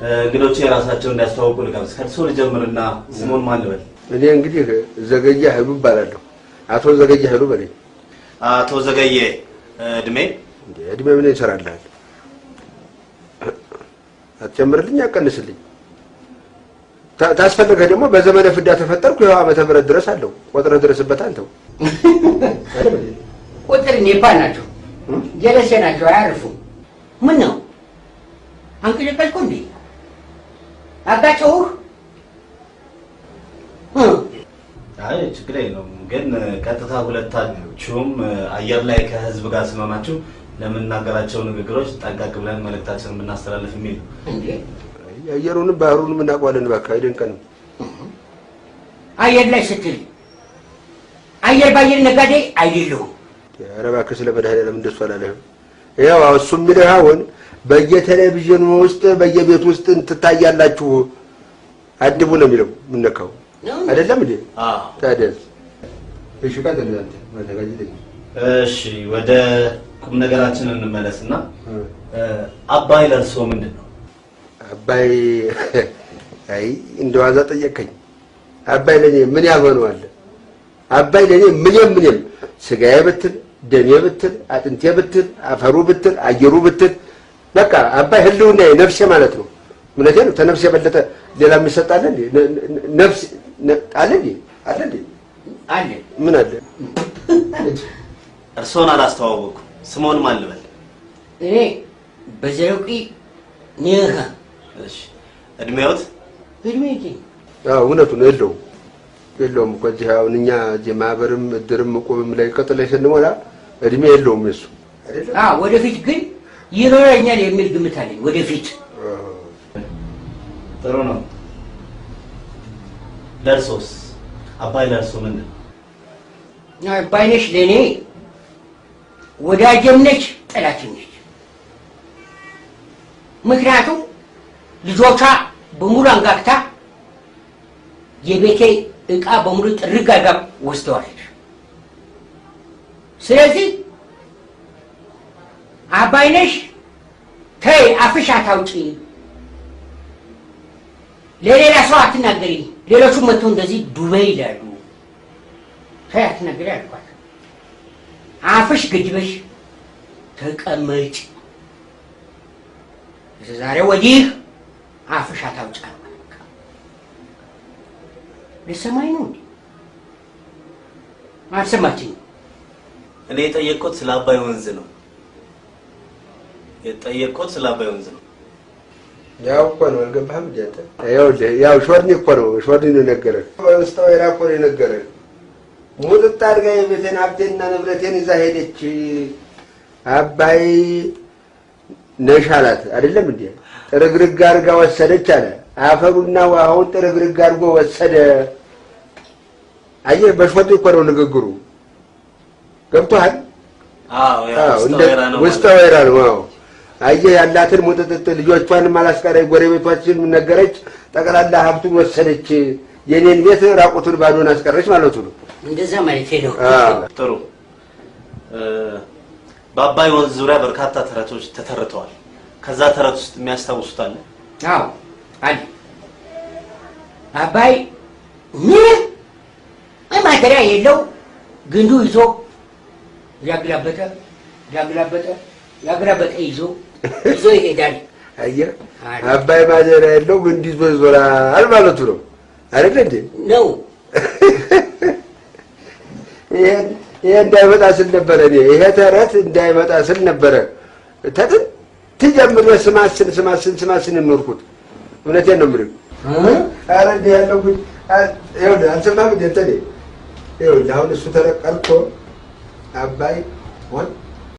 እንግዶቼ የራሳቸውን እንዲያስተዋውቁ ልጋብዝ። ከእርስዎ ልጀምርና ስሙን ማን ልበል? እኔ እንግዲህ ዘገየ ኃይሉ እባላለሁ። አቶ ዘገየ ኃይሉ በለኝ። አቶ ዘገየ እድሜ? እንዴ እድሜ ምን ይሰራልሃል? አትጨምርልኝ፣ አቀንስልኝ። ታስፈልገህ ደግሞ በዘመነ ፍዳ ተፈጠርኩ፣ ይኸው ዓመተ ምህረት ድረስ አለው። ቆጥረህ ድረስበት አንተው። ቁጥር ኔፓ ናቸው፣ ጀለሴ ናቸው፣ አያርፉም። ምን ነው አንቀጨቀጭኩ እንዴ? አጋጨሁህ? አይ ችግር የለውም። ግን ቀጥታ ሁለታችሁም አየር ላይ ከህዝብ ጋር ስለሆናችሁ ለምንናገራቸው ንግግሮች ጠንቀቅ ብለን መልእክታችንን የምናስተላልፍ የሚል ነው። እንዴ አየሩንም ባህሩንም እናውቀዋለን። እባክህ አይደንቀንም። አየር ላይ ስትል አየር በአየር ነጋዴ አይደለሁም። ኧረ እባክህ ስለ መድኃኒዓለም እንደሱ አላለህም። ይኸው እሱ የሚልህ አሁን በየቴሌቪዥኑ ውስጥ በየቤቱ ውስጥ ትታያላችሁ አድቡ ነው የሚለው። የምነካው አይደለም እንዴ? አዎ። ታዲያስ? እሺ ቀጥል አንተ ማዘጋጀት። እሺ ወደ ቁም ነገራችን እንመለስና አባይ ለእርስዎ ምንድን ነው? አባይ አይ እንደው ዋዛ ጠየቅከኝ። አባይ ለኔ ምን ያልሆነው አለ? አባይ ለኔ ምንም ምንም ስጋዬ ብትል፣ ደሜ ብትል፣ አጥንቴ ብትል፣ አፈሩ ብትል፣ አየሩ ብትል፣ በቃ አባይ ህልውና ነፍሴ ማለት ነው። እውነቴን ነው። ተነፍስ የበለጠ ሌላ የሚሰጥ አለ እንዴ? ነፍስ አለ እንዴ? አለ እንዴ? አለ። ምን አለ? እርስዎን አላስተዋወቅኩም። ስምዎን ማን ልበል? እኔ በዘረቂ ኒህ። እሺ እድሜዎት? እድሜ አዎ እውነቱን ነው። የለውም የለውም እኮ እዚህ አሁን እኛ እዚህ ማህበርም እድርም እቁብም ላይ ቅጥ ላይ ስንሞላ እድሜ የለውም እሱ። አዎ ወደፊት ግን ይኖረኛል የሚል ግምት አለኝ። ወደፊት። ጥሩ ነው። ለእርሶስ አባይ ለእርሶ ምንድን ነው? አባይነሽ ለእኔ ወዳጄም ነች፣ ጠላትም ነች። ምክንያቱም ልጆቿ በሙሉ አንጋግታ የቤቴ ዕቃ በሙሉ ጥርግ አድርጋ ወስደዋለች። ስለዚህ አባይነሽ ተይ፣ አፍሽ አታውጪ፣ ለሌላ ሰው አትናገሪ፣ ሌሎቹ መጥተው እንደዚህ ዱቤ ይላሉ። ተይ አትናገሪ አልኳት። አፍሽ ገድበሽ ተቀመጭ፣ ዛሬ ወዲህ አፍሽ አታውጪ አልኳት። ልትሰማኝ ነው እንዴ? አልሰማችኝም። እኔ የጠየቅኩት ስለ አባይ ወንዝ ነው። የጠየቅኩት ስለ አባይ ወንዝ ነው። ያው እኮ ነው፣ አልገባህም እንዴ አንተ? ይኸውልህ ያው ሾርኒ እኮ ነው፣ ሾርኒ ነው የነገረህ። ውስጠ ወይራ እኮ ነው የነገረህ። ሙጥጥ አድርጋ የቤቴን ሀብቴንና ንብረቴን ይዛ ሄደች። አባይ ነሽ አላት አይደለም እንዴ? ጥርግርግ አድርጋ ወሰደች አለ። አፈሩና ውሃውን ጥርግርግ አድርጎ ወሰደ። አየህ፣ በሾርኒ እኮ ነው ንግግሩ። ገብቶሃል? አዎ ያው ውስጠ ወይራ ነው። ውስጠ ወይራ ነው። አዎ አየህ፣ ያላትን ሙጥጥጥ ልጆቿንም አላስቀረች፣ ጎረቤቶችን ነገረች። ጠቅላላ ሀብቱን ወሰደች። የኔን ቤት ራቁቱን ባዶን አስቀረች ማለቱ ነው። እንደዛ ማለት ነው። አዎ። ጥሩ። በአባይ ወንዝ ዙሪያ በርካታ ተረቶች ተተርተዋል። ከዛ ተረት ውስጥ የሚያስታውሱት አለ? አዎ አለ። አባይ ምንም ማደሪያ የለው፣ ግንዱ ይዞ ያግላበጠ ያግላበጠ ያግላበጠ ይዞ ይዞ ይሄዳል። አየህ፣ አባይ ማደሪያ የለው ግንድ ይዞ ይዞራል ማለቱ ነው አይደለ እንዴ? ነው። ይሄ እንዳይመጣ ስል ነበረ፣ እኔ ይሄ ተረት እንዳይመጣ ስል ነበረ ተጥንት ጀምሬ ስማስን ስማስን ስማስን የኖርኩት። እውነቴን ነው የምልህ። ኧረ እንዲህ ያለው ጉድ ይኸውልህ፣ አልሰማህም እንዴ እንትን? ይኸውልህ አሁን እሱ ተረቀልቶ አባይ ሆን